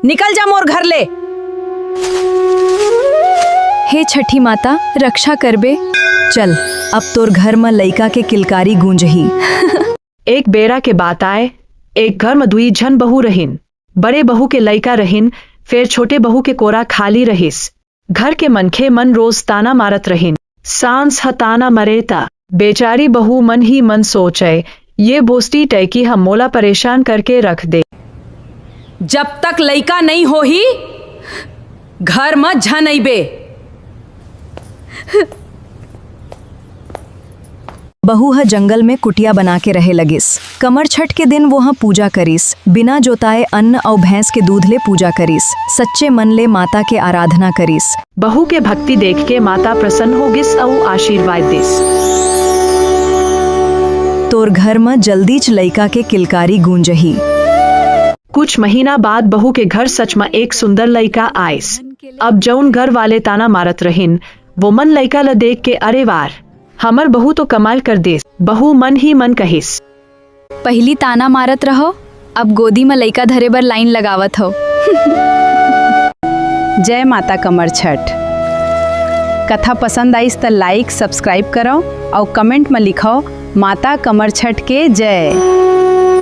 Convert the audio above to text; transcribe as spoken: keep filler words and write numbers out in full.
निकल जा मोर घर ले। हे छठी माता, रक्षा करबे। चल, अब तोर घर म लइका के किलकारी गूंजही। एक बेरा के बात आय, एक घर म दुई झन बहू रहिन। बड़े बहू के लइका रहिन, फेर छोटे बहू के कोरा खाली रहिस। घर के मनखे मन रोज ताना मारत रहिन। सास ह ताना मरे त बेचारी बहू मन ही मन सोचय, ये बोस्टी टैकी ह मोला परेशान करके रख दे। जब तक लइका नइ होही, घर म झन अइबे। बहू ह जंगल में कुटिया बना के रहे लगिस। कमर छठ के दिन वो ह पूजा करिस, बिना जोताए अन्न अउ भैंस के दूध ले पूजा करिस, सच्चे मन ले माता के आराधना करिस। बहू के भक्ति देख के माता प्रसन्न हो गिस अउ आशीर्वाद दिस। तोर घर म जल्दीच लइका के किलकारी गूंजही। कुछ महीना बाद बहू के घर सच म एक सुंदर लइका आइस। अब जउन घर वाले ताना मारत रहिन, वो मन लइका ल देख के, "अरे वार, हमर बहू तो कमाल कर देस।" बहू मन ही मन कहिस, "पहिली ताना मारत रहो, अब गोदी म लइका धरे बर लाइन लगावत हो।" जय माता कमर छठ। कथा पसंद आइस त like, subscribe करव अउ comment म लिखव, "माता कमर छठ के जय।"